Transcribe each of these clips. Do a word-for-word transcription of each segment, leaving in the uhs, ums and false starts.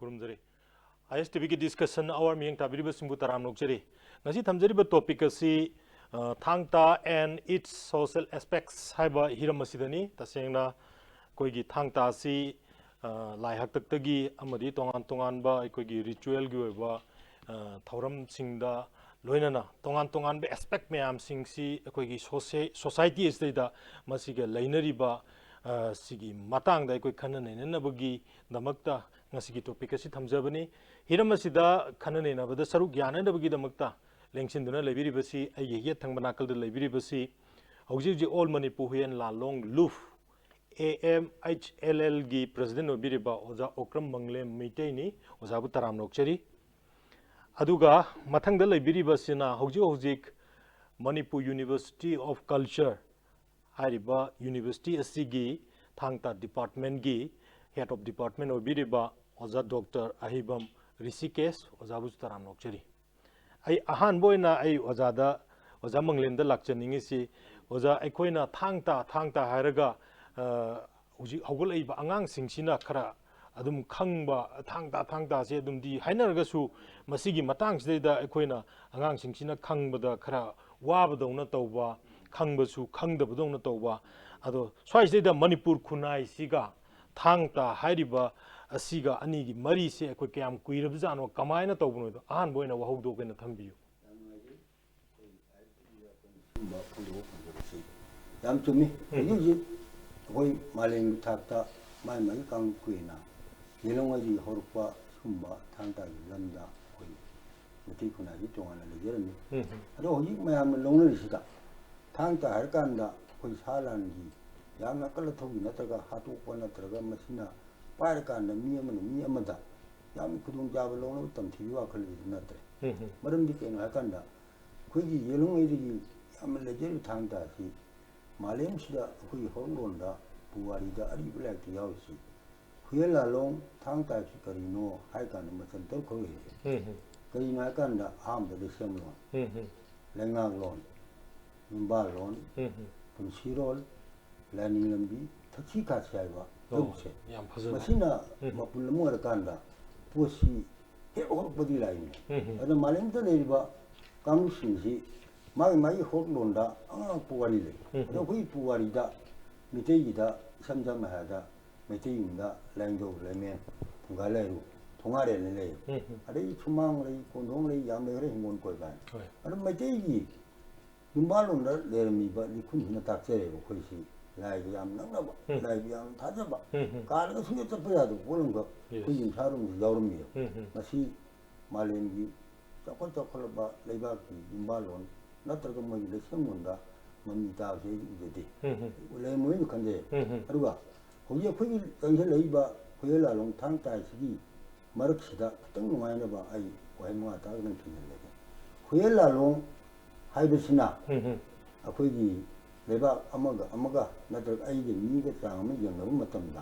ꯈꯨꯔꯨꯝꯖꯔꯤ꯫ ꯑꯥꯏ ꯑꯦꯁ T ꯚꯤꯒꯤ discussion ꯑꯋꯥꯔ ꯃꯤꯠꯌꯦꯡ ꯇꯥꯕꯤꯔꯤꯕꯁꯤꯡꯕꯨ ꯇꯔꯥꯝꯅ ꯑꯣꯛꯆꯔꯤ꯫ ꯉꯁꯤ ꯊꯝꯖꯔꯤꯕ ꯇꯣꯄꯤꯛ ꯑꯁꯤ, ꯑ, ꯊꯥꯡ ꯇꯥ and its social aspects ꯍꯥꯏꯕ ꯍꯤꯔꯝ ꯑꯁꯤꯗꯅꯤ꯫ ꯇꯁꯦꯡꯅ ꯑꯩꯈꯣꯏꯒꯤ ꯊꯥꯡ ꯇꯥ ꯑꯁꯤ, ꯑ, ꯂꯥꯏ ꯍꯥꯛꯇꯛꯇꯒꯤ ꯑꯃꯗꯤ ꯇꯣꯉꯥꯟ ꯇꯣꯉꯥꯟꯕ ꯑꯩꯈꯣꯏꯒꯤ ꯔꯤꯆꯨꯋꯦꯜꯒꯤ ꯑꯣꯏꯕ, ꯑ, ꯊꯧꯔꯝꯁꯤꯡꯗ ꯂꯣꯏꯅꯅ ꯇꯣꯉꯥꯟ ꯇꯣꯉꯥꯟꯕ ꯑꯦꯁꯄꯦꯛ ꯃꯌꯥꯝꯁꯤꯡꯁꯤ ꯑꯩꯈꯣꯏꯒꯤ ꯁꯣꯁꯦ-, ꯁꯣꯁꯥꯏꯇꯤ ꯑꯁꯤꯗꯩꯗ ꯃꯁꯤꯒ ꯂꯩꯅꯔꯤꯕ, ꯑ, ꯁꯤꯒꯤ ꯃꯇꯥꯡꯗ ꯑꯩꯈꯣꯏ ꯈꯟꯅ ꯅꯩꯅꯅꯕꯒꯤꯗꯃꯛꯇ ꯉꯁꯤꯒꯤ ꯇꯣꯄꯤꯛ ꯑꯁꯤ ꯊꯝꯖꯕꯅꯤ꯫ ꯍꯤꯔꯝ ꯑꯁꯤꯗ ꯈꯟꯅ ꯅꯩꯅꯕꯗ ꯁꯔꯨꯛ ꯌꯥꯅꯅꯕꯒꯤꯗꯃꯛꯇ ꯂꯦꯡꯁꯤꯟꯗꯨꯅ ꯂꯩꯕꯤꯔꯤꯕꯁꯤ, ꯑꯩꯒꯤ ꯍꯦꯛ ꯌꯦꯠ ꯊꯪꯕ ꯅꯥꯀꯜꯗ ꯂꯩꯕꯤꯔꯤꯕꯁꯤ ꯍꯧꯖꯤꯛ ꯍꯧꯖꯤꯛ all Manipur Huiyen Lalong Lup, A M H L ꯑꯦꯜꯒꯤ ꯄ꯭ꯔꯦꯁꯤꯗꯦꯟ ꯑꯣꯏꯕꯤꯔꯤꯕ ꯑꯣꯖꯥ ꯑꯣꯀ꯭ꯔꯝ ꯃꯪꯂꯦꯝ ꯃꯩꯇꯩꯅꯤ꯫ ꯑꯣꯖꯥꯕꯨ ꯇꯔꯥꯝꯅ ꯑꯣꯛꯆꯔꯤ꯫ ꯑꯗꯨꯒ ꯃꯊꯪꯗ ꯂꯩꯕꯤꯔꯤꯕꯁꯤꯅ ꯍꯧꯖꯤꯛ ꯍꯧꯖꯤꯛ ꯃꯅꯤꯄꯨꯔ ꯌꯨꯅꯤꯚꯔꯁꯤꯇꯤ ꯑꯣꯐ ꯀꯜꯆꯔ ꯍꯥꯏꯔꯤꯕ ꯌꯨꯅꯤꯚꯔꯁꯤꯇꯤ ꯑꯁꯤꯒꯤ ꯊꯥꯡ ꯇꯥ ꯗꯤꯄꯥꯔꯠꯃꯦꯟꯒꯤ ꯍꯦꯗ ꯑꯣꯐ ꯗꯤꯄꯥꯔꯠꯃꯦꯟ ꯑꯣꯏꯕꯤꯔꯤꯕ ꯑꯣꯖꯥ ꯗꯣꯛꯇꯔ ꯑꯍꯩꯕꯝ ꯔꯤꯁꯤꯀꯦꯁ꯫ ꯑꯣꯖꯥꯕꯨꯁꯨ ꯇꯔꯥꯝꯅ ꯑꯣꯛꯆꯔꯤ꯫ ꯑꯩ ꯑꯍꯥꯟꯕ ꯑꯣꯏꯅ ꯑꯩ ꯑꯣꯖꯥꯗ, ꯑꯣꯖꯥ ꯃꯪꯂꯦꯝꯗ ꯂꯥꯛꯆꯅꯤꯡꯉꯤꯁꯤ, ꯑꯣꯖꯥ, ꯑꯩꯈꯣꯏꯅ ꯊꯥꯡ ꯇꯥ, ꯊꯥꯡ ꯇꯥ ꯍꯥꯏꯔꯒ, ꯑ, ꯍꯧꯖꯤꯛ ꯍꯧꯒꯠꯂꯛꯏꯕ ꯑꯉꯥꯡꯁꯤꯡꯁꯤꯅ ꯈꯔ ꯑꯗꯨꯝ ꯈꯪꯕ, ꯊꯥꯡ ꯇꯥ, ꯊꯥꯡ ꯇꯥꯁꯦ ꯑꯗꯨꯝꯗꯤ ꯍꯥꯏꯅꯔꯒꯁꯨ, ꯃꯁꯤꯒꯤ ꯃꯇꯥꯡꯁꯤꯗꯩꯗ ꯑꯩꯈꯣꯏꯅ ꯑꯉꯥꯡꯁꯤꯡꯁꯤꯅ ꯈꯪꯕꯗ ꯈꯔ ꯋꯥꯕꯗꯧꯅ ꯇꯧꯕ, ꯈꯪꯕꯁꯨ ꯈꯪꯗꯕꯗꯧꯅ ꯇꯧꯕ꯫ ꯑꯗꯣ ꯁ꯭ꯋꯥꯏꯁꯤꯗꯩꯗ ꯃꯅꯤꯄꯨꯔ ꯈꯨꯟꯅꯥꯏꯁꯤꯒ ꯊꯥꯡ ꯇꯥ ꯍꯥꯏꯔꯤꯕ ꯑꯁꯤꯒ ꯑꯅꯤꯒꯤ ꯃꯔꯤꯁꯦ ꯑꯩꯈꯣꯏ ꯀꯌꯥꯝ ꯀꯨꯏꯔꯕꯖꯥꯠꯅꯣ, ꯀꯃꯥꯏꯅ ꯇꯧꯕꯅꯣꯗꯣ ꯑꯍꯥꯟꯕ ꯑꯣꯏꯅ ꯋꯥꯍꯧꯗꯣꯛ ꯑꯣꯏꯅ ꯊꯝꯕꯤꯌꯨ꯫ ꯌꯥꯝ ꯅꯨꯡꯉꯥꯏꯖꯩ꯫ ꯑꯩꯈꯣꯏ ꯑꯥꯏ ꯑꯦꯁ ꯇꯤ ꯚꯤꯗ ꯑꯩꯈꯣꯏꯅ ꯁꯤꯒꯨꯝꯕ ꯐꯣꯡꯗꯣꯛꯄ ꯐꯪꯖꯕꯁꯤ ꯌꯥꯝ ꯆꯨꯝꯃꯤ꯫ ꯎꯝ꯫ ꯍꯧꯖꯤꯛ ꯍꯧꯖꯤꯛ ꯑꯩꯈꯣꯏ ꯃꯥꯂꯦꯝꯒꯤ ꯊꯥꯛꯇ ꯃꯥꯏ ꯃꯥꯏ ꯀꯥꯡꯂꯨꯞꯀꯤ ꯑꯣꯏꯅ ꯌꯦꯂꯣꯡꯉꯩꯗꯒꯤ ꯍꯧꯔꯛꯄ ꯁꯤꯒꯨꯝꯕ ꯊꯥꯡ ꯇꯥꯒꯤ ꯂꯝꯗ ꯑꯩꯈꯣꯏ ꯃꯩꯇꯩ ꯈꯨꯟꯅꯥꯏꯁꯤ ꯇꯣꯉꯥꯟꯅ ꯂꯩꯖꯔꯝꯃꯤ꯫ ꯎꯝ꯫ ꯑꯗꯣ ꯍꯧꯖꯤꯛ ꯃꯌꯥꯝꯅ ꯂꯧꯅꯔꯤꯁꯤꯗ ꯊꯥꯡ ꯇꯥ ꯍꯥꯏꯔꯀꯥꯟꯗ ꯑꯩꯈꯣꯏ ꯁꯥ ꯂꯥꯟꯒꯤ ꯌꯥꯝꯅ ꯑꯀꯜ ꯑꯊꯧꯒꯤ ꯅꯠꯇ꯭ꯔꯒ ꯍꯥꯠꯇꯣꯛꯄ ꯅꯠꯇ꯭ꯔꯒ ꯃꯁꯤꯅ ꯄꯥꯏꯔꯀꯥꯟꯗ ꯃꯤ ꯑꯃꯅ ꯃꯤ ꯑꯃꯗ ꯌꯥꯝꯅ ꯈꯨꯗꯣꯡꯆꯥꯕ ꯂꯧꯅꯕ ꯇꯝꯊꯤꯕꯒꯤ ꯋꯥꯈꯜ ꯑꯁꯤ ꯅꯠꯇ꯭ꯔꯦ꯫ ꯎꯝ꯫ ꯃꯔꯝꯗꯤ ꯀꯩꯅꯣ ꯍꯥꯏꯔꯀꯥꯟꯗ ꯑꯩꯈꯣꯏꯒꯤ ꯌꯦꯂꯣꯡꯉꯩꯗꯒꯤ ꯌꯥꯝꯅ ꯂꯩꯖꯔꯤꯕ ꯊꯥꯡ ꯇꯥ ꯑꯁꯤ ꯃꯥꯂꯦꯝꯁꯤꯗ ꯑꯩꯈꯣꯏꯒꯤ ꯍꯧꯔꯛꯂꯣꯟꯗ ꯄꯨꯋꯥꯔꯤꯗ ꯑꯔꯤꯕ ꯂꯥꯏꯔꯤꯛꯇ ꯌꯥꯎꯔꯤꯁꯤ ꯈꯨꯌꯦꯟ ꯂꯥꯂꯣꯡ ꯊꯥꯡ ꯇꯥꯁꯤ ꯀꯔꯤꯅꯣ ꯍꯥꯏ ꯀꯥꯟꯗ ꯃꯆꯜ ꯇꯔꯨꯛ ꯈꯛ ꯂꯩꯔꯦ꯫ ꯎꯝ ꯍꯝ꯫ ꯀꯔꯤꯅꯣ ꯍꯥꯏ ꯀꯥꯟꯗ ꯑꯍꯥꯟꯕꯗ ꯁꯦꯝꯂꯣꯟ, ꯎꯝ ꯍꯝ꯫ ꯂꯩꯉꯥꯛꯂꯣꯟ, ꯌꯨꯝꯕꯥꯜꯂꯣꯟ, ꯎꯝ ꯍꯝ꯫ ꯄꯨꯟꯁꯤꯔꯣꯜ, ꯂꯥꯏꯅꯤꯡ ꯂꯝꯕꯤ, ꯊꯛꯁꯤ ꯈꯥꯁꯤ ꯍꯥꯏꯕ ꯑꯣ, ꯇꯔꯨꯛꯁꯦ꯫ ꯌꯥꯝ ꯐꯖꯅ꯫ ꯃꯁꯤꯅ ꯎꯝ ꯍꯝ꯫ ꯃꯄꯨꯟ ꯑꯃ ꯑꯣꯏꯔꯀꯥꯟꯗ ꯄꯣꯠꯁꯤ ꯍꯦꯛ ꯍꯧꯔꯛꯄꯗꯤ ꯂꯥꯛꯏꯅꯤ꯫ ꯎꯝ ꯎꯝ ꯑꯗꯣ ꯃꯥꯂꯦꯝꯗ ꯂꯩꯔꯤꯕ ꯀꯥꯡꯂꯨꯞꯁꯤꯡꯁꯤ ꯃꯥꯒꯤ ꯃꯥꯒꯤ ꯍꯧꯔꯛꯂꯣꯟꯗ ꯑꯉꯥꯡ ꯄꯨꯋꯥꯔꯤ ꯂꯩ꯫ ꯎꯝ꯫ ꯑꯗꯣ ꯑꯩꯈꯣꯏꯒꯤ ꯄꯨꯋꯥꯔꯤꯗ ꯃꯤꯇꯩꯒꯤꯗ ꯏꯁꯝ ꯁꯝꯅ ꯍꯥꯏꯔꯕꯗ ꯃꯩꯇꯩ ꯌꯨꯝꯗ ꯂꯥꯏꯅꯤꯡꯊꯧ, ꯂꯥꯏꯃꯦꯟ, ꯐꯨꯡꯒꯥ ꯂꯥꯏꯔꯨ, ꯊꯣꯡꯉꯥ ꯔꯦꯜꯅ ꯂꯩ꯫ ꯎꯝ ꯎꯝ ꯑꯗꯩ ꯁꯨꯃꯥꯡ ꯂꯩ, ꯀꯣꯟꯊꯣꯡ ꯂꯩ, ꯌꯥꯝ ꯂꯩꯈ꯭ꯔꯦ, ꯍꯤꯡꯒꯣꯜ ꯀꯣꯏꯕ ꯍꯥꯏꯅ꯫ ꯍꯣꯏ꯫ ꯑꯗꯨ ꯃꯩꯇꯩꯒꯤ ꯌꯨꯝꯕꯥꯜꯂꯣꯟꯗ ꯂꯩꯔꯝꯃꯤꯕ ꯂꯤꯈꯨꯟꯁꯤꯅ ꯇꯥꯛꯆꯔꯦꯕ ꯑꯩꯈꯣꯏꯁꯤ ꯂꯥꯏꯒ ꯌꯥꯝ ꯅꯛꯅꯕ, ꯎꯝ꯫ ꯂꯥꯏꯕꯨ ꯌꯥꯝ ꯊꯥꯖꯕ, ꯎꯝ ꯎꯝ ꯀꯥꯔꯒ ꯁꯨꯡꯆꯠ ꯆꯠꯄ ꯌꯥꯗꯕ ꯄꯣꯠ ꯑꯃꯈꯛ Yes. ꯑꯩꯈꯣꯏ ꯌꯨꯝꯁꯥꯔꯣꯝꯁꯤ ꯌꯥꯎꯔꯝꯃꯤꯕ꯫ ꯎꯝ ꯎꯝ ꯃꯁꯤ ꯃꯥꯂꯦꯝꯒꯤ ꯆꯥꯎꯈꯠ ꯆꯥꯎꯈꯠꯂꯕ ꯂꯩꯕꯥꯛꯀꯤ ꯌꯨꯝꯕꯥꯜꯂꯣꯟ ꯅꯠꯇ꯭ꯔꯒ ꯃꯣꯏꯒꯤ ꯂꯩꯁꯦꯝꯂꯣꯟꯗ ꯃꯃꯤ ꯇꯥꯕꯁꯦ ꯑꯩꯗꯤ ꯎꯖꯗꯦ꯫ ꯎꯝ ꯎꯝ ꯂꯩꯔꯝꯃꯣꯏꯅ ꯈꯟꯖꯩ꯫ ꯎꯝ ꯎꯝ ꯑꯗꯨꯒ ꯍꯧꯖꯤꯛ ꯑꯩꯈꯣꯏꯒꯤ ꯆꯪꯁꯤꯜꯂꯛꯏꯕ ꯈꯨꯌꯦꯜ ꯂꯥꯂꯣꯡ ꯊꯥꯡ ꯇꯥ ꯑꯁꯤꯒꯤ ꯃꯔꯛꯁꯤꯗ ꯈꯤꯇꯪ ꯅꯨꯡꯉꯥꯏꯅꯕ ꯑꯩ ꯋꯥꯍꯩ ꯃꯉꯥ ꯇꯔꯥ ꯈꯤꯇꯪ ꯊꯝꯖꯤꯜꯂꯒꯦ꯫ ꯈꯨꯌꯦꯜ ꯂꯥꯂꯣꯡ ꯍꯥꯏꯕꯁꯤꯅ ꯎꯝ ꯎꯝ ꯑꯩꯈꯣꯏꯒꯤ ꯂꯩꯕꯥꯛ ꯑꯃꯒ ꯑꯃꯒ ꯅꯠꯇ꯭ꯔꯒ ꯑꯩꯒ ꯃꯤꯒ ꯆꯥꯡ ꯑꯃ ꯌꯦꯡꯅꯕ ꯃꯇꯝꯗ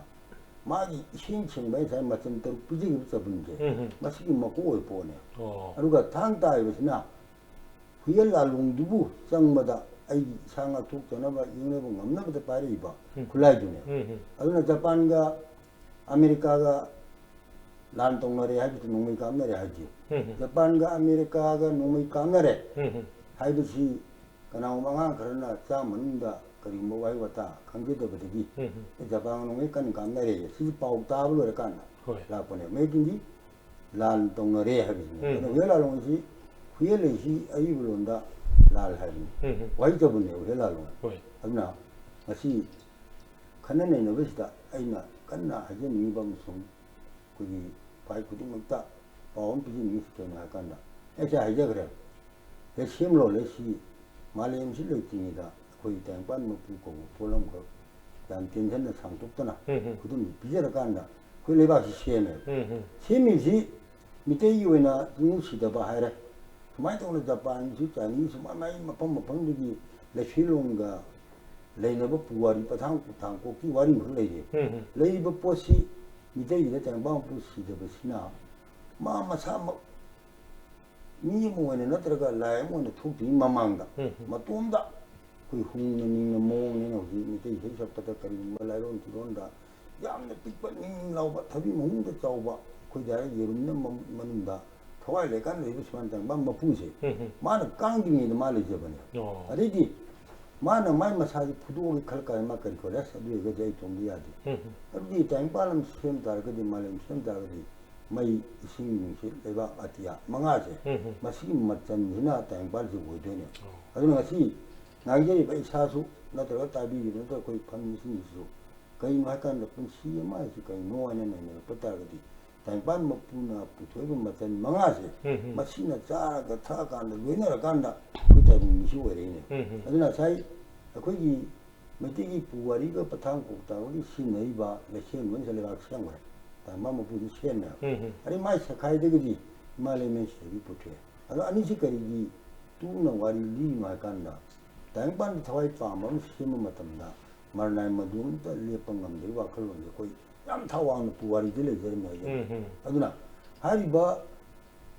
ꯃꯥꯒꯤ ꯏꯁꯦꯡ ꯁꯦꯡꯕ ꯉꯁꯥꯏ ꯃꯆꯟ ꯇꯔꯨꯛ ꯄꯤꯖꯈꯤꯕ ꯆꯕꯨꯟꯁꯦ ꯎꯝ ꯎꯝ ꯃꯁꯤꯒꯤ ꯃꯀꯣꯛ ꯑꯣꯏꯕ ꯄꯣꯠꯅꯦ꯫ ꯑꯣ ꯑꯗꯨꯒ ꯊꯥꯡ ꯇꯥ ꯍꯥꯏꯕꯁꯤꯅ ꯈꯨꯌꯦꯜ ꯂꯥꯂꯣꯡꯗꯨꯕꯨ ꯆꯪꯕꯗ ꯑꯩꯒꯤ ꯏꯁꯥ ꯉꯥꯛꯊꯣꯛꯆꯅꯕ ꯌꯦꯡꯅꯕ ꯉꯝꯅꯕꯗ ꯄꯥꯏꯔꯛꯏꯕ ꯎꯝ꯫ ꯈꯨꯠꯂꯥꯏꯗꯨꯅꯦ꯫ ꯎꯝ ꯎꯝ ꯑꯗꯨꯅ ꯖꯄꯥꯟꯒ ꯑꯃꯦꯔꯤꯀꯥꯒ ꯂꯥꯟ ꯇꯧꯅꯔꯦ ꯍꯥꯏꯕꯁꯤ ꯅꯣꯡꯃꯩ ꯀꯥꯞꯅꯔꯦ ꯍꯥꯏꯗꯦ꯫ ꯎꯝ ꯎꯝ ꯖꯄꯥꯟꯒ ꯑꯃꯦꯔꯤꯀꯥꯒ ꯅꯣꯡꯃꯩ ꯀꯥꯞꯅꯔꯦ ꯎꯝ ꯎꯝ ꯍꯥꯏꯕꯁꯤ ꯀꯅꯥꯒꯨꯝꯕ ꯑꯉꯥꯡ ꯈꯔꯅ ꯆꯥꯝ ꯃꯅꯨꯡꯗ ꯀꯔꯤꯒꯨꯝꯕ ꯋꯥꯍꯩ ꯋꯥꯇꯥ ꯈꯪꯖꯗꯕꯗꯒꯤ ꯎꯝ ꯎꯝ ꯖꯄꯥꯟꯒ ꯅꯣꯡꯃꯩ ꯀꯟꯅ ꯀꯥꯞꯅꯔꯦ ꯁꯤꯒꯤ ꯄꯥꯎ ꯇꯥꯕ ꯂꯣꯏꯔꯀꯥꯟꯗ ꯍꯣꯏ꯫ ꯂꯥꯛꯄꯅꯦ꯫ ꯃꯌꯦꯛꯀꯤꯗꯤ ꯂꯥꯟ ꯇꯧꯅꯔꯦ ꯍꯥꯏꯕꯁꯤꯅꯦ꯫ ꯎꯝ꯫ ꯑꯗꯨꯅ ꯍꯨꯌꯦꯜ ꯂꯥꯂꯣꯡ ꯑꯁꯤ ꯍꯨꯌꯦꯜ ꯍꯥꯏꯁꯤ ꯑꯔꯤꯕ ꯂꯣꯟꯗ ꯂꯥꯜ ꯍꯥꯏꯕꯅꯤ꯫ ꯎꯝ ꯎꯝ ꯋꯥꯍꯩ ꯆꯕꯨꯟꯅꯦ ꯍꯨꯌꯦꯜ ꯂꯥꯂꯣꯡ꯫ ꯍꯣꯏ꯫ ꯑꯗꯨꯅ ꯃꯁꯤ ꯈꯟꯅ ꯅꯩꯅꯕꯁꯤꯗ ꯑꯩꯅ ꯀꯟꯅ ꯍꯥꯏꯖꯅꯤꯡꯉꯤꯕ ꯑꯃꯁꯨꯡ ꯑꯩꯈꯣꯏꯒꯤ ꯐꯥꯏ ꯈꯨꯗꯤꯡꯃꯛꯇ ꯄꯥꯎ ꯑꯃ ꯄꯤꯖꯅꯤꯡꯉꯤꯁꯤ ꯀꯩꯅꯣ ꯍꯥꯏꯀꯥꯟꯗ ꯑꯩꯁꯦ ꯍꯥꯏꯖꯈ꯭ꯔꯦ꯫ ꯍꯦꯛ ꯁꯦꯝꯂꯣꯜꯂꯦ ꯁꯤ ꯃꯥꯂꯦꯝꯁꯤ ꯂꯩꯇ꯭ꯔꯤꯉꯩꯗ ꯑꯩꯈꯣꯏ ꯇꯥꯏꯕꯪꯄꯥꯟ ꯃꯄꯨ ꯀꯧꯕ ꯄꯣꯠ ꯑꯃꯈꯛ ꯌꯥꯝ ꯇꯦꯟꯁꯤꯟꯅ ꯁꯥꯡꯗꯣꯛꯇꯅ ꯎꯝ ꯎꯝ ꯈꯨꯗꯝ ꯄꯤꯖꯔꯀꯥꯟꯗ ꯑꯩꯈꯣꯏ ꯂꯩꯕꯥꯛꯁꯤ ꯁꯦꯝꯃꯦꯕ꯫ ꯎꯝ ꯎꯝ ꯁꯦꯝꯃꯤꯁꯤ ꯃꯤꯇꯩꯒꯤ ꯑꯣꯏꯅ ꯄꯨꯛꯅꯤꯡ ꯅꯨꯡꯁꯤꯗꯕ ꯍꯥꯏꯔꯦ꯫ ꯁꯨꯃꯥꯏꯅ ꯇꯧꯅ ꯖꯄꯥꯟꯁꯨ ꯆꯥꯏꯅꯤꯁ ꯃꯥꯏ ꯃꯥꯏ ꯃꯐꯝ ꯃꯐꯝꯗꯒꯤ ꯂꯩꯁꯨꯂꯣꯟꯒ ꯂꯩꯅꯕ ꯄꯨꯋꯥꯔꯤ ꯄꯊꯥꯡ ꯄꯨꯊꯥꯡ ꯀꯣꯛꯀꯤ ꯋꯥꯔꯤ ꯑꯃꯈꯛ ꯂꯩꯔꯦ꯫ ꯎꯝ ꯎꯝ ꯂꯩꯔꯤꯕ ꯄꯣꯠꯁꯤ ꯃꯤꯇꯩꯒꯤꯗ ꯇꯥꯏꯕꯪꯄꯥꯟ ꯃꯄꯨ ꯁꯤꯗꯕꯁꯤꯅ ꯃꯥ ꯃꯁꯥꯃꯛ ꯃꯤ ꯑꯃ ꯑꯣꯏꯅ ꯅꯠꯇ꯭ꯔꯒ ꯂꯥꯏ ꯑꯃ ꯑꯣꯏꯅ ꯊꯣꯛꯇ꯭ꯔꯤꯉꯩ ꯃꯃꯥꯡꯗ ꯎꯝ ꯎꯝ ꯃꯇꯣꯝꯗ ꯑꯩꯈꯣꯏ ꯍꯨꯝꯅ ꯅꯤꯡꯅ ꯃꯑꯣꯡꯅꯦꯅ ꯍꯧꯖꯤꯛ ꯃꯤꯇꯩ ꯏꯁꯩ ꯁꯛꯄꯗ ꯀꯔꯤꯒꯨꯝꯕ ꯂꯥꯏꯔꯣꯟ ꯐꯤꯔꯣꯟꯗ ꯌꯥꯝꯅ ꯄꯤꯛꯄ ꯅꯤꯡ ꯅꯤꯡ ꯂꯥꯎꯕ ꯊꯕꯤ ꯃꯍꯨꯝꯗ ꯆꯥꯎꯕ ꯑꯩꯈꯣꯏꯗ ꯌꯦꯔꯨꯝꯅ ꯃ- ꯃꯅꯨꯡꯗ ꯊꯋꯥꯏ ꯂꯩꯀꯥꯟꯗ ꯂꯩꯕ ꯁꯨꯃꯥꯏꯅ ꯇꯧꯕ ꯃꯄꯨꯁꯦ, ꯎꯝ ꯎꯝ ꯃꯥꯅ ꯀꯥꯡꯗ꯭ꯔꯤꯉꯩꯗ ꯃꯥ ꯂꯩꯖꯕꯅꯦ꯫ ꯑꯣ ꯑꯗꯩꯗꯤ ꯃꯥꯅ ꯃꯥꯏ ꯃꯁꯥꯁꯦ ꯐꯨꯗꯣꯛꯑꯒ ꯈꯜ ꯀꯥꯟꯗ ꯃꯥ ꯀꯔꯤ ꯈꯜꯂꯦ? "ꯑꯁ, ꯑꯗꯨ ꯑꯣꯏꯔꯒꯗꯤ ꯑꯩ ꯏꯇꯣꯝꯗ ꯌꯥꯗꯦ"꯫ ꯎꯝ ꯎꯝ ꯑꯗꯨꯗꯤ ꯇꯥꯏꯕꯪꯄꯥꯟ ꯑꯃ ꯁꯦꯝ ꯇꯥꯔꯒꯗꯤ, ꯃꯥꯂꯦꯝ ꯁꯦꯝ ꯇꯥꯔꯒꯗꯤ, ꯃꯩ, ꯏꯁꯤꯡ, ꯅꯨꯡꯁꯤꯠ, ꯂꯩꯕꯥꯛ, ꯑꯇꯤꯌꯥ ꯃꯉꯥꯁꯦ, ꯎꯝ ꯎꯝ ꯃꯁꯤꯒꯤ ꯃꯆꯜꯁꯤꯅ ꯇꯥꯏꯕꯪꯄꯥꯟꯁꯦ ꯑꯣꯏꯗꯣꯏꯅꯦ꯫ ꯑꯣ ꯑꯗꯨꯅ ꯉꯁꯤ ꯉꯥꯡꯖꯔꯤꯕ ꯏꯁꯥꯁꯨ ꯅꯠꯇ꯭ꯔꯒ ꯇꯥꯕꯤꯔꯤꯕ ꯅꯠꯇ꯭ꯔꯒ ꯑꯩꯈꯣꯏ ꯐꯝꯃꯤꯁꯤꯡꯁꯤꯁꯨ ꯀꯩꯅꯣ ꯍꯥꯏꯀꯥꯟꯗ ꯄꯨꯟꯁꯤ ꯑꯃ ꯍꯥꯏꯁꯤ ꯀꯩꯅꯣ ꯍꯥꯏꯅ ꯅꯩꯅꯔꯛꯄ ꯇꯥꯔꯒꯗꯤ, ꯇꯥꯏꯕꯪꯄꯥꯟ ꯃꯄꯨꯅ ꯄꯨꯊꯣꯛꯏꯕ ꯃꯆꯜ ꯃꯉꯥꯁꯦ, ꯎꯝ ꯎꯝ ꯃꯁꯤꯅ ꯆꯥꯔꯒ ꯊꯛꯑꯀꯥꯟꯗ ꯂꯣꯏꯅꯔꯀꯥꯟꯗ ꯑꯩꯈꯣꯏ ꯇꯥꯏꯕꯪ ꯃꯤꯁꯤ ꯑꯣꯏꯔꯛꯏꯅꯦ꯫ ꯎꯝ ꯎꯝ ꯑꯗꯨꯅ ꯉꯁꯥꯏ ꯑꯩꯈꯣꯏꯒꯤ ꯃꯩꯇꯩꯒꯤ ꯄꯨꯋꯥꯔꯤꯒ ꯄꯊꯥꯡ ꯀꯣꯛꯇꯥꯕꯒꯤ ꯁꯤꯖꯤꯟꯅꯔꯤꯕ ꯂꯩꯁꯦꯝꯕꯁꯤꯗ ꯂꯩꯕꯥꯛ ꯁꯦꯝꯈ꯭ꯔꯦ꯫ ꯇꯥꯏꯕꯪꯄꯥꯟ ꯃꯄꯨꯁꯤ ꯁꯦꯝꯃꯦ꯫ ꯎꯝ ꯎꯝ ꯑꯗꯩ ꯃꯥꯏ ꯁꯦꯈꯥꯏꯗꯒꯤꯗꯤ ꯏꯃꯥ ꯂꯩꯃꯦꯟ ꯁꯤꯗꯒꯤ ꯄꯨꯊꯣꯛꯑꯦ꯫ ꯑꯗꯣ ꯑꯅꯤꯁꯤ ꯀꯔꯤꯒꯤ ꯇꯨꯅ ꯋꯥꯔꯤ ꯂꯤꯔꯤꯅꯣ ꯍꯥꯏ ꯀꯥꯟꯗ, ꯇꯥꯏꯕꯪꯄꯥꯟꯗ ꯊꯋꯥꯏ ꯄꯥꯟꯕ ꯑꯃ ꯁꯦꯝꯕ ꯃꯇꯝꯗ ꯃꯔꯅꯥꯏ ꯃꯗꯨ ꯑꯝꯇ ꯂꯦꯞꯄ ꯉꯝꯗꯕꯒꯤ ꯋꯥꯈꯜꯂꯣꯟꯁꯦ ꯑꯩꯈꯣꯏ ꯌꯥꯝ ꯊꯥꯛ ꯋꯥꯡꯅ ꯄꯨꯋꯥꯔꯤꯗ ꯂꯩꯖꯔꯝꯃꯦ ꯍꯥꯏꯖꯔꯦ꯫ ꯎꯝ ꯎꯝ ꯑꯗꯨꯅ ꯍꯥꯏꯔꯤꯕ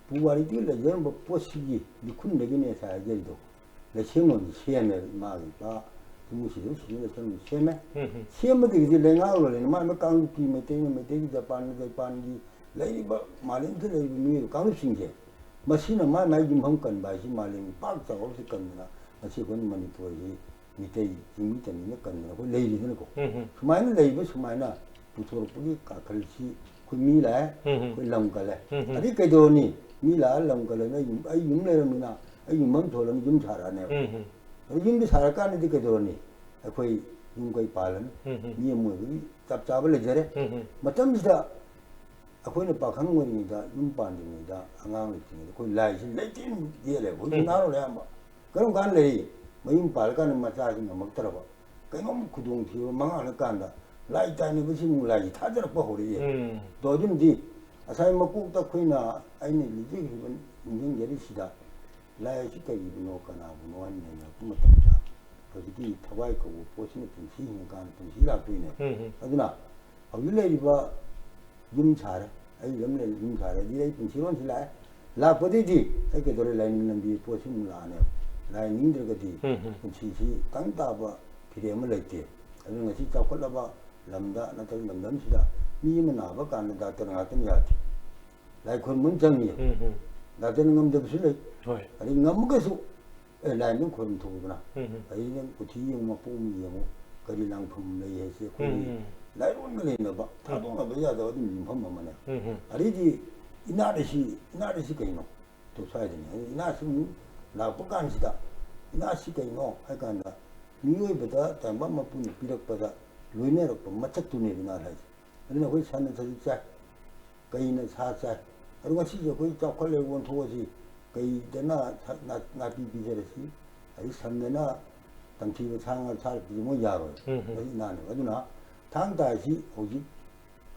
ꯄꯨꯋꯥꯔꯤꯗꯒꯤ ꯂꯩꯖꯔꯝꯕ ꯄꯣꯠꯁꯤꯒꯤ ꯂꯤꯈꯨꯟꯗꯒꯤꯅꯦ ꯉꯁꯥꯏ ꯍꯥꯏꯖꯔꯤꯗꯣ, ꯂꯩꯁꯦꯝꯂꯣꯟꯁꯤ ꯁꯦꯝꯃꯦꯕ꯫ ꯏꯃꯥꯒꯤ ꯏꯄꯥ ꯏꯃꯨꯡꯁꯤꯗ ꯁꯤꯗ ꯂꯩꯁꯦꯝꯂꯣꯟ ꯁꯦꯝꯃꯦ꯫ ꯎꯝ ꯎꯝ ꯁꯦꯝꯕꯗꯒꯤꯗꯤ ꯂꯩꯉꯥꯛꯂꯣꯟꯅ ꯃꯥ ꯃꯥ ꯀꯥꯡꯂꯨꯞꯀꯤ ꯃꯩꯇꯩꯅ ꯃꯩꯇꯩꯒꯤ, ꯖꯄꯥꯟꯅ ꯖꯄꯥꯟꯒꯤ, ꯂꯩꯔꯤꯕ ꯃꯥꯂꯦꯝꯁꯤꯗ ꯂꯩꯔꯤꯕ ꯃꯤꯑꯣꯏꯕ ꯀꯥꯡꯂꯨꯞꯁꯤꯡꯁꯦ, ꯃꯁꯤꯅ ꯃꯥꯏ ꯃꯥꯏ ꯌꯨꯝꯐꯝ ꯀꯟꯕ ꯍꯥꯏꯁꯤ ꯃꯥꯂꯦꯝꯒꯤ ꯄꯥꯛ ꯆꯥꯎꯔꯕꯁꯤ ꯀꯟꯗꯅ ꯉꯁꯤ ꯑꯩꯈꯣꯏꯅ ꯃꯅꯤꯄꯨꯔꯒꯤ ꯃꯤꯇꯩ ꯆꯤꯡꯃꯤ ꯇꯝꯃꯤꯅ ꯀꯟꯗꯅ ꯑꯩꯈꯣꯏ ꯂꯩꯔꯤꯗꯅꯀꯣ꯫ ꯎꯝ ꯎꯝ ꯁꯨꯃꯥꯏꯅ ꯂꯩꯕ ꯁꯨꯃꯥꯏꯅ ꯄꯨꯊꯣꯔꯛꯄꯒꯤ ꯀꯥꯈꯜꯁꯤ ꯑꯩꯈꯣꯏ ꯃꯤ ꯂꯥꯛꯑꯦ, ꯎꯝ ꯎꯝ ꯑꯩꯈꯣꯏ ꯂꯝ ꯀꯜꯂꯦ꯫ ꯎꯝ ꯎꯝ ꯑꯗꯩ ꯀꯩꯗꯧꯔꯅꯤ? ꯃꯤ ꯂꯥꯛꯑ ꯂꯝ ꯀꯜꯂꯅꯤ, ꯑꯩ ꯌꯨꯝ, ꯑꯩ ꯌꯨꯝ ꯂꯩꯔꯝꯅꯤꯅ ꯑꯩ ꯌꯨꯝꯐꯝ ꯊꯣꯛꯂꯅꯤ, ꯌꯨꯝ ꯁꯥꯔꯛꯑꯅꯦꯕ꯫ ꯎꯝ ꯎꯝ ꯑꯗꯨ ꯌꯨꯝꯗꯤ ꯁꯥꯔꯀꯥꯟꯗꯗꯤ ꯀꯩꯗꯧꯔꯅꯤ? ꯑꯩꯈꯣꯏ ꯌꯨꯝ ꯀꯩ ꯄꯥꯜꯂꯅꯤ꯫ ꯎꯝ ꯎꯝ ꯃꯤ ꯑꯃ ꯑꯣꯏꯕꯒꯤ ꯆꯞ ꯆꯥꯕ ꯂꯩꯖꯔꯦ꯫ ꯎꯝ ꯎꯝ ꯃꯇꯝꯁꯤꯗ ꯑꯩꯈꯣꯏꯅ ꯄꯥꯈꯪ ꯑꯣꯏꯔꯤꯉꯩꯗ, ꯌꯨꯝ ꯄꯥꯟꯗ꯭ꯔꯤꯉꯩꯗ, ꯑꯉꯥꯡ ꯑꯣꯏꯔꯤꯉꯩꯗ ꯑꯩꯈꯣꯏ ꯂꯥꯏꯁꯤ ꯂꯩꯇꯦꯡ ꯌꯦꯜꯂꯦꯕ꯫ ꯍꯧꯖꯤꯛ ꯎꯝ꯫ ꯅꯍꯥꯔꯣꯜ ꯑꯌꯥꯝꯕ ꯀꯔꯝ ꯀꯥꯟꯗ ꯂꯩꯔꯤ? ꯃꯌꯨꯝ ꯄꯥꯜꯂꯀꯥꯟꯗ ꯃꯆꯥꯁꯤ ꯉꯝꯃꯛꯇ꯭ꯔꯕ, ꯀꯩꯅꯣꯝ ꯈꯨꯗꯣꯡꯊꯤꯕ ꯃꯉꯥꯡꯅ ꯀꯥꯟꯗ ꯂꯥꯏ ꯇꯥꯏꯅꯕꯁꯤ ꯑꯃꯨꯛ ꯂꯥꯏꯁꯤ ꯊꯥꯖꯔꯛꯄ ꯍꯧꯔꯛꯑꯦ꯫ ꯎꯝ ꯑꯗꯣ ꯑꯗꯨꯅꯗꯤ ꯉꯁꯥꯏ ꯃꯀꯣꯛꯇ ꯑꯩꯈꯣꯏꯅ, ꯑꯩꯅ ꯂꯤꯖꯈꯤꯕ ꯅꯤꯡꯁꯤꯡꯖꯔꯤꯁꯤꯗ, ꯂꯥꯏ ꯑꯁꯤ ꯀꯔꯤꯕꯨꯅꯣ, ꯀꯅꯥꯕꯨꯅꯣ ꯍꯥꯏꯅ ꯅꯩꯅꯔꯛꯄ ꯃꯇꯝꯗ, ꯍꯧꯖꯤꯛꯀꯤ ꯊꯋꯥꯏ ꯀꯧꯕ ꯄꯣꯠꯁꯤꯅ ꯄꯨꯟꯁꯤ ꯍꯤꯡꯉꯀꯥꯟꯗ ꯄꯨꯟꯁꯤ ꯂꯥꯛꯇꯣꯏꯅꯦ꯫ ꯎꯝ ꯎꯝ ꯑꯗꯨꯅ ꯍꯧꯖꯤꯛ ꯂꯩꯔꯤꯕ ꯌꯨꯝ ꯁꯥꯔꯦ, ꯑꯩ ꯌꯨꯝ ꯂꯩ, ꯌꯨꯝ ꯁꯥꯔꯦ, ꯑꯗꯨꯗꯤ ꯑꯩ ꯄꯨꯟꯁꯤꯔꯣꯟꯁꯤ ꯂꯥꯛꯑꯦ꯫ ꯂꯥꯛꯄꯗꯩꯗꯤ ꯑꯩ ꯀꯩꯗꯧꯔꯦ? ꯂꯥꯏꯅꯤꯡ ꯂꯝꯕꯤ ꯄꯣꯠꯁꯤ ꯑꯃꯨꯛ ꯂꯥꯛꯑꯅꯦꯕ꯫ ꯂꯥꯏ ꯅꯤꯡꯗ꯭ꯔꯒꯗꯤ ꯎꯝ ꯎꯝ ꯄꯨꯟꯁꯤꯁꯤ ꯇꯪ ꯇꯥꯕ ꯐꯤꯔꯦꯞ ꯑꯃ ꯂꯩꯇꯦ꯫ ꯑꯗꯨꯅ ꯉꯁꯤ ꯆꯥꯎꯈꯠꯂꯕ ꯂꯝꯗ ꯅꯠꯇ꯭ꯔꯒ ꯂꯝꯗꯝꯁꯤꯗ ꯃꯤ ꯑꯃ ꯅꯥꯕ ꯀꯥꯟꯗ ꯗꯥꯛꯇꯔ ꯉꯥꯛꯇꯅ ꯌꯥꯗꯦ꯫ ꯂꯥꯏ ꯈꯨꯔꯨꯝꯕ ꯑꯃ ꯆꯪꯉꯤ꯫ ꯎꯝ, ꯎꯝ, ꯗꯥꯛꯇꯔꯅ ꯉꯝꯗꯕꯁꯨ ꯂꯩ꯫ ꯍꯣꯏ꯫ ꯑꯗꯩ ꯉꯝꯃꯒꯁꯨ ꯑꯦ ꯂꯥꯏ ꯑꯗꯨꯝ ꯈꯨꯔꯨꯝ ꯊꯣꯛꯎꯗꯅ꯫ ꯎꯝ, ꯎꯝ, ꯑꯗꯩ ꯅꯪ ꯀꯨꯊꯤ ꯌꯦꯡꯉꯨ, ꯃꯄꯣꯛ ꯑꯃ ꯌꯦꯡꯉꯨ, ꯀꯔꯤ ꯂꯥꯡꯐꯝ ꯂꯩ ꯍꯥꯏꯁꯦ ꯑꯩꯈꯣꯏꯒꯤ ꯎꯝ, ꯎꯝ, ꯂꯥꯏꯔꯣꯟꯒ ꯂꯩꯅꯕ ꯊꯥꯗꯣꯛꯅꯕ ꯌꯥꯗꯕ ꯑꯗꯨꯝ ꯌꯨꯝꯐꯝ ꯑꯃꯅꯦ꯫ ꯎꯝ, ꯎꯝ, ꯑꯗꯩꯗꯤ ꯏꯅꯥꯠ ꯑꯁꯤ, ꯏꯅꯥꯠ ꯑꯁꯤ ꯀꯩꯅꯣ? ꯇꯣꯞꯁꯥꯏꯗꯅꯤ꯫ ꯑꯗꯨ ꯏꯅꯥꯠꯁꯤ ꯑꯃꯨꯛ ꯂꯥꯛꯄ ꯀꯥꯟꯁꯤꯗ ꯏꯅꯥꯠꯁꯤ ꯀꯩꯅꯣ ꯍꯥꯏ ꯀꯥꯟꯗ ꯃꯤꯑꯣꯏꯕꯗ ꯇꯥꯏꯕꯪ ꯃꯄꯨꯅ ꯄꯤꯔꯛꯄꯗ ꯂꯣꯏꯅꯔꯛꯄ ꯃꯊꯛꯇꯨꯅꯦꯕ ꯏꯅꯥꯠ ꯍꯥꯏꯁꯦ꯫ ꯑꯗꯨꯅ ꯑꯩꯈꯣꯏ ꯁꯟꯅ ꯁꯖꯤꯛ ꯆꯥꯏ, ꯀꯩꯅ ꯁꯥ ꯆꯥꯏ꯫ ꯑꯗꯨ ꯉꯁꯤꯁꯦ ꯑꯩꯈꯣꯏ ꯆꯥꯎꯈꯠꯂꯦ ꯑꯣꯟꯊꯣꯛꯑꯁꯤ, ꯀꯩꯗꯅ ꯁ-, ꯅꯥ-, ꯅꯥꯄꯤ ꯄꯤꯖꯔꯁꯤ, ꯑꯗꯩ ꯁꯟꯗꯅ ꯇꯝꯊꯤꯕ ꯁꯥ ꯉꯥ ꯁꯥ ꯄꯤꯖ ꯃꯣꯏ ꯌꯥꯔꯣꯏ꯫ ꯎꯝ, ꯎꯝ꯫ ꯃꯁꯤ ꯏꯅꯥꯠꯅꯦꯕ꯫ ꯑꯗꯨꯅ ꯊꯥꯡ ꯇꯥ ꯑꯁꯤ ꯍꯧꯖꯤꯛ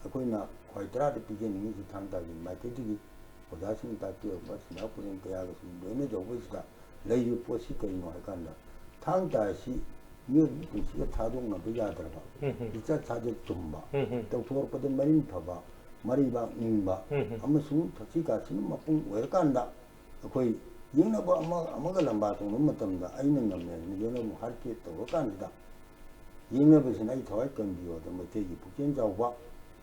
ꯑꯩꯈꯣꯏꯅ ꯈ꯭ꯋꯥꯏ ꯇꯔꯥꯗ ꯄꯤꯖꯅꯤꯡꯉꯤꯁꯤ ꯊꯥꯡ ꯇꯥꯒꯤ ꯃꯥꯏꯀꯩꯗꯒꯤ ꯑꯣꯖꯥꯁꯤꯡ ꯇꯥꯛꯄꯤꯔꯛꯄ ꯁꯤꯟꯅꯥ ꯄꯨꯔꯦꯟ ꯀꯌꯥꯒ ꯁꯨꯝ ꯂꯣꯏꯅ ꯌꯧꯕꯁꯤꯗ ꯂꯩꯔꯤꯕ ꯄꯣꯠꯁꯤ ꯀꯩꯅꯣ ꯍꯥꯏ ꯀꯥꯟꯗ ꯊꯥꯡ ꯇꯥ ꯑꯁꯤ ꯃꯤꯑꯣꯏꯕꯒꯤ ꯄꯨꯟꯁꯤꯒ ꯊꯥꯗꯣꯛꯅꯕ ꯌꯥꯗ꯭ꯔꯕ ꯎꯝ, ꯎꯝ꯫ ꯂꯤꯆꯠ ꯁꯥꯖꯠ ꯆꯨꯝꯕ ꯎꯝ, ꯎꯝ꯫ ꯇꯧꯊꯣꯔꯛꯄꯗ ꯃꯔꯤꯟ ꯐꯕ, ꯃꯔꯩꯕꯥꯛ ꯅꯤꯡꯕ ꯎꯝ, ꯎꯝ꯫ ꯑꯃꯁꯨꯡ ꯊꯛꯁꯤ ꯈꯥꯁꯤꯅ ꯃꯄꯨꯡ ꯑꯣꯏꯔꯀꯥꯟꯗ ꯑꯩꯈꯣꯏ ꯌꯦꯛꯅꯕ ꯑꯃ ꯑꯃꯒ ꯂꯝꯕꯥ ꯇꯧꯅꯕ ꯃꯇꯝꯗ ꯑꯩꯅ ꯉꯝꯃꯦ ꯍꯥꯏꯅ ꯌꯦꯛꯅꯕ ꯍꯥꯔꯠ ꯀꯦꯠ ꯇꯧꯔꯀꯥꯟꯁꯤꯗ ꯌꯦꯛꯅꯕꯁꯤꯅ ꯑꯩ ꯊꯋꯥꯏ ꯀꯟꯕꯤꯌꯣꯗ ꯃꯩꯇꯩꯒꯤ ꯄꯨꯛꯆꯦꯜ ꯆꯥꯎꯕ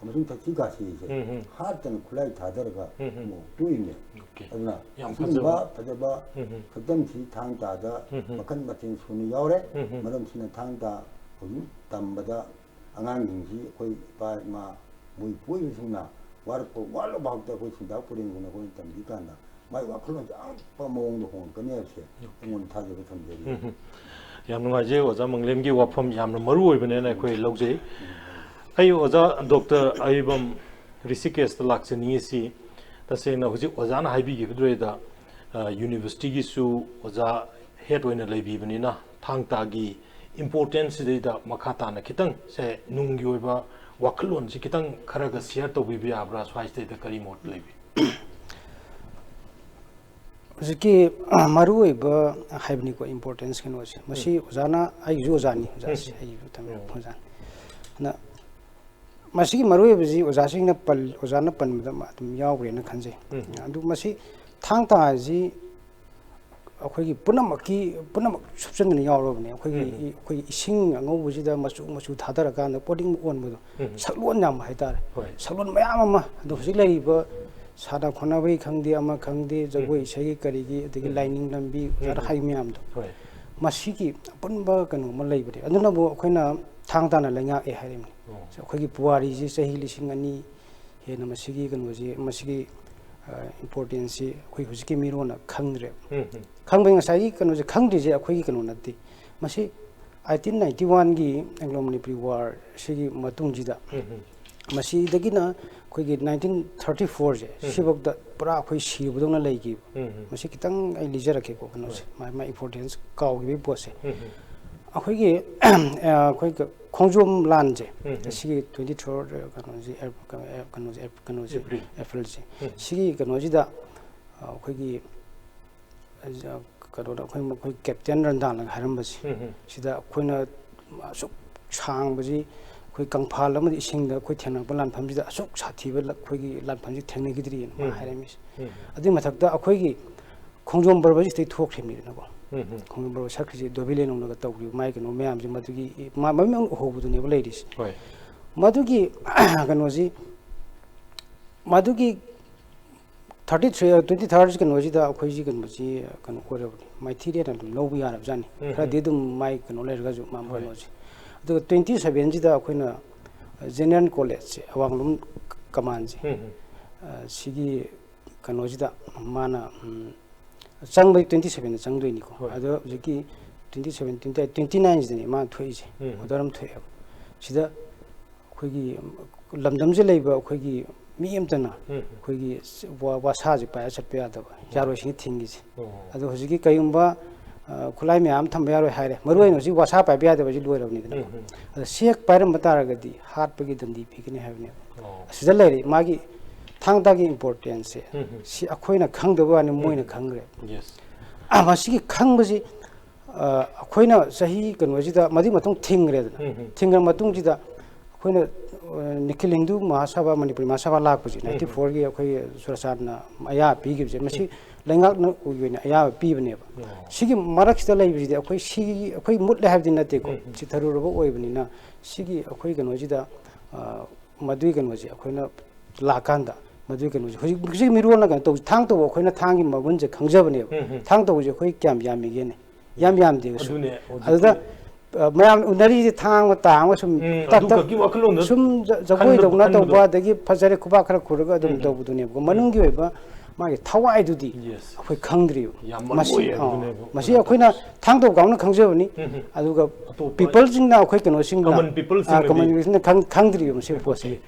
ꯑꯃꯁꯨꯡ ꯊꯛꯁꯤ ꯈꯥꯁꯤꯁꯦ ꯎꯝ, ꯎꯝ꯫ ꯍꯥꯠꯇꯅ ꯈꯨꯠꯂꯥꯏ ꯊꯥꯗꯔꯒ ꯎꯝ, ꯎꯝ꯫ ꯑꯃꯨꯛ ꯇꯣꯛꯏꯅꯦ꯫ ꯑꯣꯀꯦ꯫ ꯑꯗꯨꯅ ꯌꯥꯝ ꯑꯁꯤꯒꯨꯝꯕ ꯐꯖꯕ꯫ ꯐꯖꯕ ꯎꯝ, ꯎꯝ꯫ ꯁꯛꯇꯝꯁꯤ ꯊꯥꯡ ꯇꯥꯗ ꯎꯝ, ꯎꯝ꯫ ꯃꯈꯜ ꯃꯊꯦꯜ ꯁꯨꯅ ꯌꯥꯎꯔꯦ꯫ ꯎꯝ, ꯎꯝ꯫ ꯃꯔꯝꯁꯤꯅ ꯊꯥꯡ ꯇꯥ ꯍꯧꯖꯤꯛ ꯇꯝꯕꯗ ꯑꯉꯥꯡꯁꯤꯡꯁꯤ ꯑꯩꯈꯣꯏ ꯏꯄꯥ ꯏꯃꯥ ꯃꯣꯏ ꯄꯣꯛꯏꯕꯁꯤꯡꯅ ꯋꯥꯔꯛꯄ ꯋꯥꯠꯂꯕ ꯐꯥꯎꯗ ꯑꯩꯈꯣꯏ ꯁꯤꯟꯊꯥ ꯄꯨꯔꯦꯟꯁꯤꯅ ꯑꯩꯈꯣꯏꯅ ꯇꯝꯕꯤ ꯀꯥꯟꯗ ꯃꯥꯒꯤ ꯋꯥꯈꯜꯂꯣꯟꯁꯦ ꯑꯉꯛꯄ ꯃꯑꯣꯡꯗ ꯍꯣꯡꯉꯛꯀꯅꯤ ꯍꯥꯏꯕꯁꯦ ꯑꯩꯉꯣꯟꯗ ꯊꯥꯖꯕ ꯊꯝꯖꯔꯤ꯫ ꯎꯝ, ꯎꯝ꯫ ꯌꯥꯝ ꯅꯨꯡꯉꯥꯏꯖꯩ ꯑꯣꯖꯥ ꯃꯪꯂꯦꯝꯒꯤ ꯋꯥꯐꯝ ꯌꯥꯝꯅ ꯃꯔꯨ ꯑꯣꯏꯕꯅꯦꯅ ꯑꯩꯈꯣꯏ ꯂꯧꯖꯩ꯫ ꯑꯩ ꯑꯣꯖꯥ ꯗꯣꯛꯇꯔ ꯑꯔꯤꯕꯝ ꯔꯤꯁꯤꯀꯦꯁꯇ ꯂꯥꯛꯆꯅꯤꯡꯉꯤꯁꯤ ꯇꯁꯦꯡꯅ ꯍꯧꯖꯤꯛ ꯑꯣꯖꯥꯅ ꯍꯥꯏꯕꯤꯈꯤꯕꯗꯨꯗꯩꯗ, ꯑ, ꯌꯨꯅꯤꯚꯔꯁꯤꯇꯤꯒꯤꯁꯨ ꯑꯣꯖꯥ ꯍꯦꯠ ꯑꯣꯏꯅ ꯂꯩꯕꯤꯕꯅꯤꯅ ꯊꯥꯡ ꯇꯥꯒꯤ ꯏꯝꯄꯣꯔꯇꯦꯟꯁ ꯁꯤꯗꯩꯗ ꯃꯈꯥ ꯇꯥꯅ ꯈꯤꯇꯪ ꯁꯦ ꯅꯨꯡꯒꯤ ꯑꯣꯏꯕ ꯋꯥꯈꯜꯂꯣꯟꯁꯤ ꯈꯤꯇꯪ ꯈꯔꯒ ꯁꯤꯌꯔ ꯇꯧꯕꯤꯕ ꯌꯥꯕ꯭ꯔꯥ? ꯁ꯭ꯋꯥꯏꯁꯤꯗꯩꯗ ꯀꯔꯤ ꯃꯣꯠ ꯂꯩꯕꯤ? ꯍꯧꯖꯤꯛꯀꯤ, ꯑ, ꯃꯔꯨꯑꯣꯏꯕ ꯍꯥꯏꯕꯅꯤꯀꯣ, ꯏꯝꯄꯣꯔꯇꯦꯟꯁ ꯀꯩꯅꯣꯁꯦ, ꯃꯁꯤ ꯑꯣꯖꯥꯅ, ꯑꯩꯁꯨ ꯑꯣꯖꯥꯅꯤ, ꯑꯣꯖꯥꯁꯤ, ꯎꯝ꯫ ꯑꯩ ꯃꯇꯝ ꯎꯝ꯫ ꯑꯣꯖꯥꯅꯤ꯫ ꯑꯗꯨꯅ ꯃꯁꯤꯒꯤ ꯃꯔꯨꯑꯣꯏꯕꯁꯤ ꯑꯣꯖꯥꯁꯤꯡꯅ ꯄꯜ-, ꯑꯣꯖꯥꯅ ꯄꯟꯕꯗ ꯃꯥ ꯑꯗꯨꯝ ꯌꯥꯎꯈ꯭ꯔꯦꯅ ꯈꯟꯖꯩ꯫ ꯎꯝ꯫ ꯑꯗꯨ ꯃꯁꯤ ꯊꯥꯡ ꯇꯥ ꯍꯥꯏꯁꯤ, ꯑꯩꯈꯣꯏꯒꯤ ꯄꯨꯝꯅꯃꯛꯀꯤ ꯄꯨꯝꯅꯃꯛ ꯁꯨꯞꯆꯟꯗꯅ ꯌꯥꯎꯔꯕꯅꯦ꯫ ꯑꯩꯈꯣꯏꯒꯤ ꯎꯝ, ꯎꯝ꯫ ꯑꯩꯈꯣꯏꯒꯤ ꯏꯁꯤꯡ ꯑꯉꯧꯕꯁꯤꯗ ꯃꯆꯨ ꯃꯆꯨ ꯊꯥꯗꯔꯀꯥꯟꯗ ꯄꯣꯔꯤꯡ ꯑꯣꯟꯕꯗꯣ, ꯎꯝ, ꯎꯝ꯫ ꯁꯛꯂꯣꯟ ꯌꯥꯝꯕ ꯍꯥꯏꯇꯥꯔꯦ꯫ ꯍꯣꯏ꯫ ꯁꯛꯂꯣꯟ ꯃꯌꯥꯝ ꯑꯃ ꯑꯗꯣ ꯍꯧꯖꯤꯛ ꯂꯩꯔꯤꯕ ꯁꯥꯟꯅ ꯈꯣꯠꯅꯕꯒꯤ ꯈꯪꯗꯦ, ꯑꯃ ꯈꯪꯗꯦ, ꯖꯒꯣꯏ ꯎꯝ, ꯎꯝ꯫ ꯏꯁꯩꯒꯤ ꯀꯔꯤꯒꯤ, ꯑꯗꯒꯤ ꯎꯝ, ꯎꯝ꯫ ꯂꯥꯏꯅꯤꯡ ꯂꯝꯕꯤ, ꯑꯣꯖꯥꯗ ꯎꯝ, ꯎꯝ꯫ ꯍꯥꯏ ꯃꯌꯥꯝꯗꯣ, ꯍꯣꯏ꯫ ꯃꯁꯤꯒꯤ ꯑꯄꯨꯟꯕ ꯀꯩꯅꯣ ꯑꯃ ꯂꯩꯕꯅꯦ꯫ ꯑꯗꯨꯅꯕꯨ ꯑꯩꯈꯣꯏꯅ ꯊꯥꯡ ꯇꯥꯅ ꯂꯩꯉꯥꯛꯑꯦ ꯍꯥꯏꯔꯤꯕꯅꯤ꯫ ꯑꯣ꯫ ꯑꯩꯈꯣꯏꯒꯤ ꯄꯨꯋꯥꯔꯤꯁꯤ ꯆꯍꯤ ꯂꯤꯁꯤꯡ ꯑꯅꯤ ꯍꯦꯟꯅ ꯃꯁꯤꯒꯤ ꯀꯩꯅꯣꯁꯤ, ꯃꯁꯤꯒꯤ, ꯑ, importanceꯁꯤ ꯑꯩꯈꯣꯏ ꯍꯧꯖꯤꯛꯀꯤ ꯃꯤꯔꯣꯟꯅ ꯈꯪꯗ꯭ꯔꯦꯕ꯫ ꯎꯝ, ꯎꯝ꯫ ꯈꯪꯕꯩ ꯉꯁꯥꯏꯒꯤ ꯀꯩꯅꯣꯁꯦ ꯈꯪꯗ꯭ꯔꯤꯁꯦ ꯑꯩꯈꯣꯏꯒꯤ ꯀꯩꯅꯣ ꯅꯠꯇꯦ꯫ ꯃꯁꯤ eighteen ninety oneꯒꯤ Anglo Manipuri War ꯁꯤꯒꯤ ꯃꯇꯨꯡꯁꯤꯗ, ꯎꯝ, ꯎꯝ꯫ ꯃꯁꯤꯗꯒꯤꯅ ꯑꯩꯈꯣꯏꯒꯤ nineteen thirty fourꯁꯦ, ꯎꯝ, ꯎꯝ꯫ ꯁꯤꯐꯧꯗ ꯄꯨꯔꯥ ꯑꯩꯈꯣꯏ ꯁꯤꯕꯗꯧꯅ ꯂꯩꯈꯤꯕ꯫ ꯎꯝ, ꯎꯝ꯫ ꯃꯁꯤ ꯈꯤꯇꯪ ꯑꯩ ꯂꯤꯖꯔꯛꯀꯦꯀꯣ, ꯀꯩꯅꯣꯁꯦ, ꯍꯣꯏ꯫ ꯃꯥ-, ꯃꯥ importance ꯀꯥꯎꯈꯤꯕꯒꯤ ꯄꯣꯠꯁꯦ꯫ ꯎꯝ, ꯎꯝ꯫ ꯑꯩꯈꯣꯏꯒꯤ, ꯑ, ꯑꯩꯈꯣꯏ ꯈꯣꯡꯖꯣꯝ ꯂꯥꯟꯁꯦ, ꯎꯝ, ꯎꯝ꯫ ꯁꯤꯒꯤ twenty third ꯀꯩꯅꯣꯁꯦ, ꯑꯦꯞ-, ꯀꯩꯅꯣꯁꯦ, ꯑꯦꯞ-, ꯀꯩꯅꯣꯁꯦ, April꯫ Aprilꯁꯦ, ꯎꯝ꯫ ꯁꯤꯒꯤ ꯀꯩꯅꯣꯁꯤꯗ, ꯑ, ꯑꯩꯈꯣꯏꯒꯤ, ꯑ, ꯀꯩꯅꯣꯗ ꯑꯩꯈꯣꯏ, ꯑꯩꯈꯣꯏ Captain ꯔꯟꯗꯥꯟꯅꯒ ꯍꯥꯏꯔꯝꯕꯁꯦ, ꯎꯝ, ꯎꯝ꯫ ꯁꯤꯗ ꯑꯩꯈꯣꯏꯅ ꯑꯁꯨꯛ ꯁꯥꯡꯕꯁꯤ, ꯑꯩꯈꯣꯏ ꯀꯪꯐꯥꯜ ꯑꯃꯗꯤ ꯏꯁꯤꯡꯗ ꯑꯩꯈꯣꯏ ꯊꯦꯡꯅꯔꯛꯄ ꯂꯥꯟꯐꯝꯁꯤꯗ ꯑꯁꯨꯛ ꯁꯥꯊꯤꯕ ꯂ-, ꯑꯩꯈꯣꯏꯒꯤ ꯂꯥꯟꯐꯝꯁꯤ ꯊꯦꯡꯅꯈꯤꯗ꯭ꯔꯤꯑꯅ ꯃꯥ ꯎꯝ꯫ ꯍꯥꯏꯔꯝꯃꯤꯁꯦ꯫ ꯎꯝ꯫ ꯑꯗꯨꯏ ꯃꯊꯛꯇ ꯑꯩꯈꯣꯏꯒꯤ ꯈꯣꯡꯖꯣꯝ ꯄꯔꯕꯁꯤꯗꯩ ꯊꯣꯛꯈ꯭ꯔꯤꯕꯅꯤꯗꯅꯀꯣ꯫ ꯎꯝ, ꯎꯝ꯫ ꯈꯣꯡꯖꯣꯝ ꯄꯔꯕ ꯁꯛꯈ꯭ꯔꯤꯁꯦ ꯗꯣꯕꯤ ꯂꯦꯅꯣꯡꯅꯒ ꯇꯧꯈꯤꯕ ꯃꯥꯏ ꯀꯩꯅꯣ ꯃꯌꯥꯝꯁꯦ, ꯃꯗꯨꯒꯤ ꯃꯥ ꯃꯃꯤꯡ ꯎꯍꯧꯕꯗꯨꯅꯦꯕ ꯂꯩꯔꯤꯁꯦ꯫ ꯍꯣꯏ꯫ ꯃꯗꯨꯒꯤ ꯀꯩꯅꯣꯁꯤ, ꯃꯗꯨꯒꯤ thirty three, twenty third ꯀꯩꯅꯣꯁꯤꯗ ꯑꯩꯈꯣꯏꯁꯤ ꯀꯩꯅꯣꯁꯤ ꯀꯩꯅꯣ ꯑꯣꯏꯔꯕꯅꯤ, ꯃꯥꯏꯊꯤꯔꯦꯅ ꯑꯗꯨꯝ ꯂꯧꯕ ꯌꯥꯔꯕꯖꯥꯠꯅꯤ꯫ ꯎꯝ, ꯈꯔꯗꯤ ꯎꯝ꯫ ꯑꯗꯨꯝ ꯃꯥꯏ ꯀꯩꯅꯣ ꯂꯩꯔꯒꯁꯨ ꯃꯥ ꯍꯣꯏ꯫ ꯀꯩꯅꯣꯁꯦ꯫ ꯑꯗꯨꯒ twenty sevenꯁꯤꯗ ꯑꯩꯈꯣꯏꯅ General Collegeꯁꯦ, ꯑꯋꯥꯡꯂꯣꯝ Commandꯁꯦ, ꯎꯝ, ꯎꯝ꯫ ꯑ, ꯁꯤꯒꯤ ꯀꯩꯅꯣꯁꯤꯗ ꯃꯥꯅ, ꯎꯝ, ꯆꯪꯕꯗꯤ twenty sevenꯗ ꯆꯪꯗꯣꯏꯅꯤꯀꯣ꯫ ꯍꯣꯏ꯫ ꯑꯗꯣ ꯍꯧꯖꯤꯛꯀꯤ twenty seven, twenty eight, twenty nineꯁꯤꯗꯅꯤ ꯃꯥꯅ ꯊꯣꯛꯏꯁꯦ꯫ ꯎꯝ꯫ Order ꯑꯃ ꯊꯣꯛꯑꯦꯕ꯫ ꯁꯤꯗ ꯑꯩꯈꯣꯏꯒꯤ ꯂꯝꯗꯝꯁꯤꯗ ꯂꯩꯕ ꯑꯩꯈꯣꯏꯒꯤ ꯃꯤ ꯑꯃꯇꯅ ꯎꯝ꯫ ꯑꯩꯈꯣꯏꯒꯤ ꯋꯥ-, ꯋꯥꯁꯥꯁꯦ ꯄꯥꯏꯔ ꯆꯠꯄ ꯌꯥꯗꯕ, ꯎꯝ꯫ ꯌꯥꯔꯣꯏ ꯁꯤꯅ ꯊꯤꯡꯉꯤꯁꯦ꯫ ꯑꯣ꯫ ꯑꯗꯣ ꯍꯧꯖꯤꯛꯀꯤ ꯀꯩꯒꯨꯝꯕ, ꯑ, ꯈꯨꯠꯂꯥꯏ ꯃꯌꯥꯝ ꯑꯃ ꯊꯝꯕ ꯌꯥꯔꯣꯏ ꯍꯥꯏꯔꯦ꯫ ꯃꯔꯨ ꯑꯣꯏꯅ ꯍꯧꯖꯤꯛ ꯋꯥꯁꯥ ꯄꯥꯏꯕ ꯌꯥꯗꯕꯁꯤ ꯂꯣꯏꯔꯕꯅꯤꯗꯅ꯫ ꯎꯝ, ꯎꯝ꯫ ꯑꯗꯣ ꯁꯤ ꯍꯦꯛ ꯄꯥꯏꯔꯝꯕ ꯇꯥꯔꯒꯗꯤ ꯍꯥꯠꯄꯒꯤ ꯗꯟꯗꯤ ꯄꯤꯒꯅꯤ ꯍꯥꯏꯕꯅꯦꯕ꯫ ꯑꯣ꯫ ꯑꯁꯤꯗ ꯂꯩꯔꯦ ꯃꯥꯒꯤ ꯊꯥꯡ ꯇꯥꯒꯤ importanceꯁꯦ꯫ ꯎꯝ, ꯎꯝ꯫ ꯁꯤ ꯑꯩꯈꯣꯏꯅ ꯈꯪꯗꯕ ꯋꯥꯅꯤ, ꯃꯣꯏꯅ ꯎꯝ꯫ ꯈꯪꯈ꯭ꯔꯦ꯫ Yes꯫ ꯑ, ꯃꯁꯤꯒꯤ ꯈꯪꯕꯁꯤ, ꯑ, ꯑꯩꯈꯣꯏꯅ ꯆꯍꯤ ꯀꯩꯅꯣꯁꯤꯗ ꯃꯗꯨꯒꯤ ꯃꯇꯨꯡ ꯊꯤꯡꯈ꯭ꯔꯦꯗꯅ꯫ ꯎꯝ, ꯎꯝ꯫ ꯊꯤꯡꯈ꯭ꯔ ꯃꯇꯨꯡꯁꯤꯗ ꯑꯩꯈꯣꯏꯅ ꯅꯤꯈꯤꯜ ꯍꯤꯟꯗꯨ ꯃꯍꯥꯁꯚꯥ, ꯃꯅꯤꯄꯨꯔꯤ ꯃꯍꯥꯁꯚꯥ ꯂꯥꯛꯄꯁꯦ, ꯅꯥꯏꯟꯇꯤ ꯐꯣꯔꯒꯤ ꯑꯩꯈꯣꯏ ꯆꯨꯔꯥꯆꯥꯟꯗꯅ ꯑꯌꯥꯕ ꯄꯤꯈꯤꯕꯁꯦ, ꯃꯁꯤ ꯂꯩꯉꯥꯛꯅ ꯑꯣꯏꯅ ꯑꯌꯥꯕ ꯄꯤꯕꯅꯦꯕ꯫ ꯁꯤꯒꯤ ꯃꯔꯛꯁꯤꯗ ꯂꯩꯕꯁꯤꯗꯤ ꯑꯩꯈꯣꯏ ꯁꯤ, ꯑꯩꯈꯣꯏ ꯃꯨꯠꯂꯦ ꯍꯥꯏꯕꯗꯤ ꯅꯠꯇꯦꯀꯣ, ꯆꯤꯊꯔꯨꯔꯕ ꯑꯣꯏꯕꯅꯤꯅ, ꯁꯤꯒꯤ ꯑꯩꯈꯣꯏ ꯀꯩꯅꯣꯁꯤꯗ, ꯑ, ꯃꯗꯨꯒꯤ ꯀꯩꯅꯣꯁꯦ ꯑꯩꯈꯣꯏꯅ ꯂꯥꯛꯀꯥꯟꯗ, ꯃꯗꯨꯒꯤ ꯀꯩꯅꯣꯁꯦ ꯍꯧꯖꯤꯛ, ꯍꯧꯖꯤꯛ ꯃꯤꯔꯣꯜꯅ ꯀꯩꯅꯣ ꯇꯧ, ꯊꯥꯡ ꯇꯧꯕ ꯑꯩꯈꯣꯏꯅ ꯊꯥꯡꯒꯤ ꯃꯒꯨꯟꯁꯦ ꯈꯪꯖꯕꯅꯦꯕ꯫ ꯊꯥꯡ ꯇꯧꯕꯁꯦ ꯑꯩꯈꯣꯏ ꯀꯌꯥꯝ ꯌꯥꯝꯃꯤꯒꯦꯅꯦ? ꯌꯥꯝ ꯌꯥꯝꯗꯦꯕ ꯁꯨꯝ꯫ ꯑꯗꯨꯅꯦ, ꯍꯧꯖꯤꯛꯇꯤ ꯑꯗꯨꯗ, ꯑ, ꯃꯌꯥꯝ ꯎꯅꯔꯤꯁꯦ ꯊꯥꯡ ꯑꯃ ꯇꯥ ꯑꯃ ꯁꯨꯝ ꯎꯝ, ꯇꯛ ꯑꯗꯨ ꯇꯛ ꯈꯛꯀꯤ ꯋꯥꯈꯜꯂꯣꯟꯗ ꯁꯨꯝ ꯖ-, ꯈꯟꯕꯗꯣ, ꯖꯒꯣꯏꯗꯧꯅ ꯈꯟꯕꯗꯣ꯫ ꯇꯧꯕ, ꯑꯗꯒꯤ ꯐꯖꯔꯦ ꯈꯨꯕꯥꯛ ꯈꯔ ꯈꯨꯔꯒ ꯑꯗꯨꯝ ꯎꯝ, ꯎꯝ꯫ ꯇꯧꯕꯗꯨꯅꯦꯕꯀꯣ꯫ ꯎꯝ꯫ ꯃꯅꯨꯡꯒꯤ ꯑꯣꯏꯕ ꯃꯥꯒꯤ ꯊꯋꯥꯏꯗꯨꯗꯤ ꯌꯦꯁ꯫ ꯑꯩꯈꯣꯏ ꯈꯪꯗ꯭ꯔꯤꯕ꯫ ꯌꯥꯝ ꯃꯔꯨ ꯃꯁꯤ, ꯑꯣꯏꯌꯦ ꯑ, ꯑꯗꯨꯅꯦꯕ꯫ ꯃꯁꯤ ꯑꯩꯈꯣꯏꯅ ꯊꯥꯡ ꯇꯧꯕ ꯀꯥꯡꯕꯨꯅ ꯈꯪꯖꯕꯅꯤ꯫ ꯎꯝ, ꯎꯝ꯫ ꯑꯗꯨꯒ ꯑꯇꯣꯞꯄ ꯄꯤꯄꯜꯁꯤꯡꯅ, ꯑꯩꯈꯣꯏ ꯀꯩꯅꯣꯁꯤꯡꯅ, ꯀꯃꯟ ꯄꯤꯄꯜꯁꯤꯡꯅꯗꯤ ꯑ, ꯀꯃꯟ ꯄꯤꯄꯜꯁꯤꯡꯅ ꯈꯪ-, ꯈꯪꯗ꯭ꯔꯤꯕ ꯃꯁꯤ ꯄꯣꯠꯁꯦ꯫ ꯑꯣꯀꯦ꯫